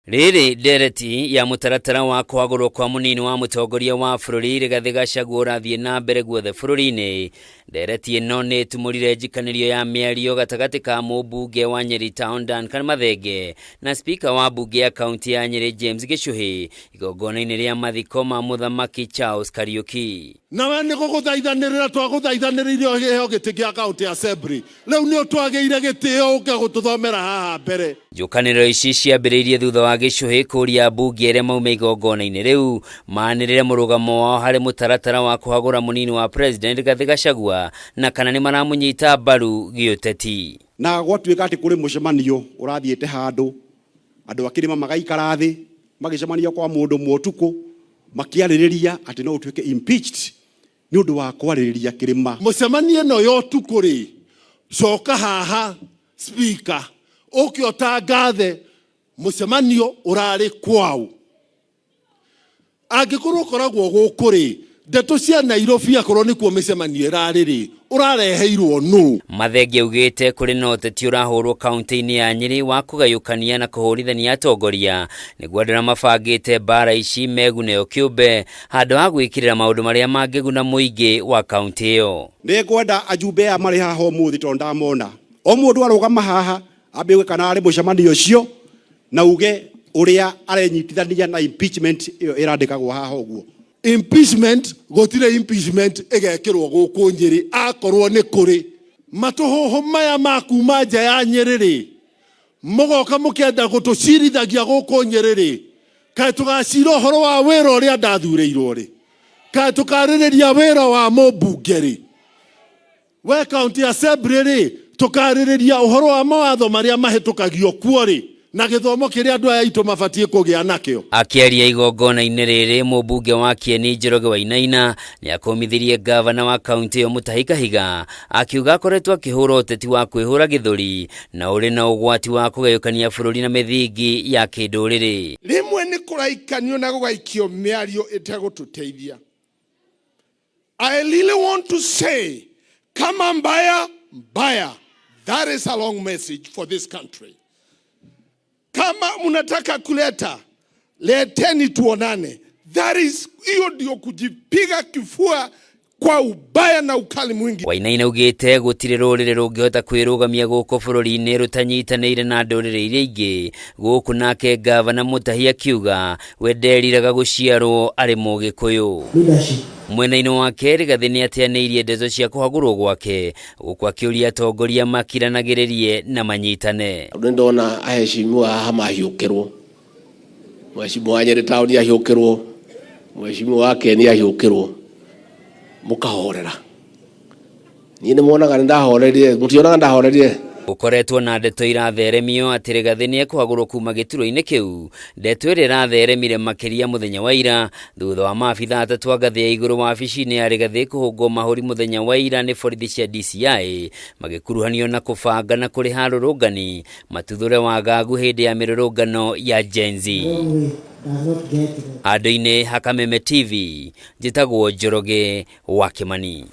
Rĩrĩ ndereti ya mũtaratara wa kũhagũrwo kwa mũnini wa mũtongoria wa bũrũri Rigathĩ Gachagua ũrathiĩ na mbere guothe bũrũri-inĩ. Ndereti ĩno nĩ ĩtumũrire njikanĩrio ya mĩario gatagatĩ ka mũmbunge wa Nyeri Town Duncan Mathenge na spika wa mbunge ya kaunti ya Nyeri James Gĩchũhĩ igongona-inĩ rĩa mathiko ma mũthamaki Charles Kariuki. Nawe nĩ gũgũthaithanĩrĩra twagũthaithanĩrĩire ũheo gĩtĩ gĩa county assembly, rĩu nĩ ũtwagĩire gĩtĩo ũke gũtũthomera haha mbere. Njũkanĩrĩro ici ciambĩrĩirie thutha wa Gĩchũhĩ kũũria ambunge arĩa mauma igongona-inĩ rĩu manĩrĩre mũrũgamo wao harĩ mũtaratara wa kũhagũra mũnini wa President Rigathĩ Gachagua na kana nĩ maramũnyita mbaru gĩũteti. Na gwatuĩka atĩ kũrĩ mũcemanio ũrathiĩte handũ, andũ a kĩrĩma magaikara thĩ, magĩcemania kwa mũndũ ũmwe ũtukũ, makĩarĩrĩria atĩ no ũtuĩke impeached nĩ ũndũ wa kwarĩrĩria kĩrĩma. Mũcemanio ĩno ya ũtukũ rĩ, coka haha speaker ũke ũtangathe mũcemanio ũrarĩ kwaũ. Angĩkorwo ũkoragwo gũkũ rĩ, ndeto cia Nairobi akorwo nĩkuo mĩcemanio ĩrarĩ rĩ, ũrareheirwo nũ? Mathenge augĩte kũrĩ na ũteti ũrahũrwo kaunti-inĩ ya Nyĩrĩ wa kũgayũkania na kũhũrithania atongoria nĩguo andũ arĩa mabangĩte mbara ici megune o kĩũmbe handũ ha gwĩkĩrĩra maũndũ marĩa mangĩguna mũingĩ wa kaunti ĩyo. Nĩ ngwenda ajumbe aya marĩ haha ũmũthĩ tondũ ndamona, o mũndũ arũgama haha ambe auge kana arĩ mũcemanio ũcio na uge ũrĩa arenyitithania na impeachment ĩyo ĩrandĩkagwo haha ũguo. Impeachment, gũtirĩ impeachment ĩgekĩrwo gũkũ Nyĩrĩ akorwo nĩ kũrĩ. Matũhũhũ maya ma kuma nja ya Nyĩrĩ rĩ, mũgoka mũkĩenda gũtũcirithagia gũkũ Nyĩrĩ rĩ, kaĩ tũgacira ũhoro wa wĩra ũrĩa ndathurĩirwo rĩ? Kaĩ tũkarĩrĩria wĩra wa mũmbunge rĩ? We county assembly rĩ, tũkarĩrĩria ũhoro wa mawatho marĩa mahĩtũkagio kuo rĩ, na gĩthomo kĩrĩa andũ aya aitũ mabatiĩ kũgĩa nakĩo? Akĩaria igongona-inĩ rĩrĩ, mũmbunge wa Kieni Njoroge Wainaina nĩ akũmithirie ngavana wa kaunti ĩyo Mutahi Kahiga, akiuga akoretwo akĩhũra ũteti wa kwĩhũra gĩthũri na ũrĩ na ũgwati wa kũgayũkania bũrũri na mĩthingi ya kĩndũrĩrĩ. Rĩmwe nĩ kũraikanio na gũgaikio mĩario ĩtegũtũteithia. I really want to say, kama mbaya mbaya, that is a long message for this country. Kama mnataka kuleta, leteni tuonane. That is, hiyo ndio kujipiga kifua kwa ubaya na ukali mwingi. Wainaina augĩte gũtirĩ rũrĩrĩ rũngĩhota kwĩrũgamia gũkũ bũrũri-inĩ rũtanyitanĩire na ndũrĩrĩ iria ingĩ gũkũ, nake ngavana Mutahi akiuga we nderiraga gũciarwo arĩ Mũgĩkũyũ. Mwena-inĩ wake Rigathĩ nĩ ateanĩirie ndeto cia kũhagũrwo gwake gũkũ akĩũria atongoria makiranagĩrĩrie na manyitane. Tondũ nĩ ndona aheshimiwa haha mahiũkĩrwo, mheshimiwa wa Nyeri Town ahiũkĩrwo, mheshimiwa wa Kieni ahiũkĩrwo, mũkahorera. Niĩ nĩ muonaga nĩ ndahorerire, mũtionaga ndahorerire? Gũkoretwo na ndeto iratheremio atĩ Rigathĩ nĩ ekũhagũrwo kuma gĩturwa-inĩ kĩu. Ndeto ĩrĩa ĩratheremire makĩria mũthenya wa ira thutha wa maabitha atatũ a ngathĩ ya igũrũ wabici-inĩ ya Rigathĩ kũhũngwo mahũri mũthenya wa ira nĩ borithi cia DCI magĩkuruhanio na kũbanga na kũrĩha arũrũngani matuthũre wagagu hĩndĩ ya mĩrũrũngano ya Gen Z. Handũ-inĩ ha Kameme TV, njĩtagwo Njoroge wa Kĩmani.